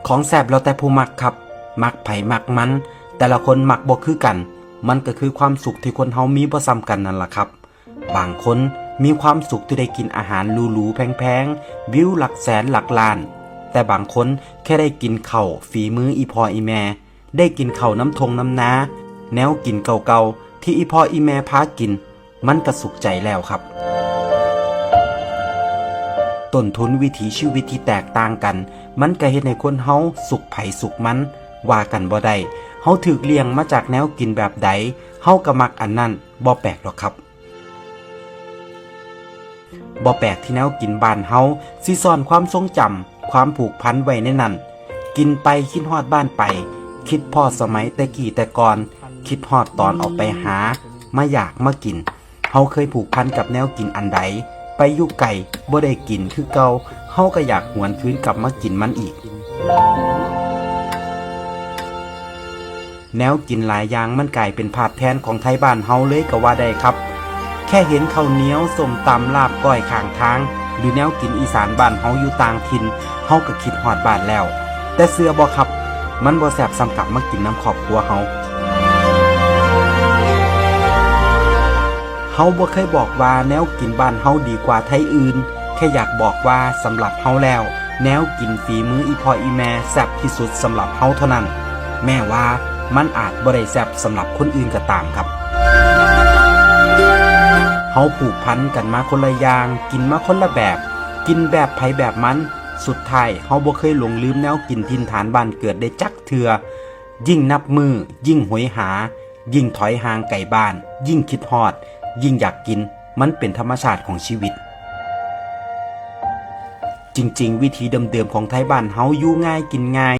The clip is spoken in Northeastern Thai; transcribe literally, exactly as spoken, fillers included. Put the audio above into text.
ของแซ่บแล้วแต่ผู้มักครับ มักไผมักมัน แต่ละคนมักบ่คือกัน มันก็คือความสุขที่คนเฮามีบ่ซ้ำกันนั่นล่ะครับ บางคนมีความสุขที่ได้กินอาหารหรูๆแพงๆ วิวหลักแสนหลักล้าน แต่บางคนแค่ได้กินข้าวฝีมืออีพ่ออีแม่ ได้กินข้าวน้ำทงน้ำนา แนวกินเก่าๆที่อีพ่ออีแม่พากิน มันก็สุขใจแล้วครับ ต้นทุนวิถีชีวิตที่แตกต่างกัน มันก็เฮ็ดให้คนเฮาสุขไผสุขมัน ว่ากันบ่ได้ เฮาถูกเลี้ยงมาจากแนวกินแบบใด เฮาก็มักอันนั้น บ่แปลกดอกครับ บ่แปลกที่แนวกินบ้านเฮาสิซ่อนความทรงจำ ความผูกพันไว้ในนั้น กินไปคิดฮอดบ้านไป คิดพ้อสมัยแต่กี้แต่ก่อน คิดฮอดตอนออกไปหา มาอยากมากิน เฮาเคยผูกพันกับแนวกินอันใด ไปอยู่ไกลบ่ได้กินคือเก่า เฮาก็อยากหวนคืนกลับมากินมันอีก แนวกินหลายอย่างมันกลายเป็นภาพแทนของไทบ้านเฮาเลยก็ว่าได้ครับ แค่เห็นข้าวเหนียว ส้มตำ ลาบก้อยข้างทาง หรือแนวกินอีสานบ้านเฮาอยู่ต่างถิ่น เฮาก็คิดฮอดบ้านแล้ว แต่เชื่อบ่ครับ มันบ่แซ่บส่ำกลับมากินนำครอบครัวเฮา เฮาบ่เคยบอกว่าแนวกินบ้านเฮาดีกว่าไทอื่น แค่อยากบอกว่าสำหรับเฮาแล้ว แนวกินฝีมืออีพ่ออีแม่แซ่บที่สุดสำหรับเฮาเท่านั้น แม้ว่ามันอาจบ่ได้แซ่บสำหรับคนอื่นก็ตามครับ เฮาผูกพันกันมาคนละอย่าง กินมาคนละแบบ กินแบบไผแบบมัน สุดท้ายเฮาบ่เคยหลงลืมแนวกินถิ่นฐานบ้านเกิดได้จักเทื่อ ยิ่งนับมื้อ ยิ่งโหยหา ยิ่งถอยห่างไกลบ้าน ยิ่งคิดฮอด ยิ่งอยากกิน มันเป็นธรรมชาติของชีวิต จริงๆ วิถีเดิมๆของไทบ้านเฮาอยู่ง่ายกินง่าย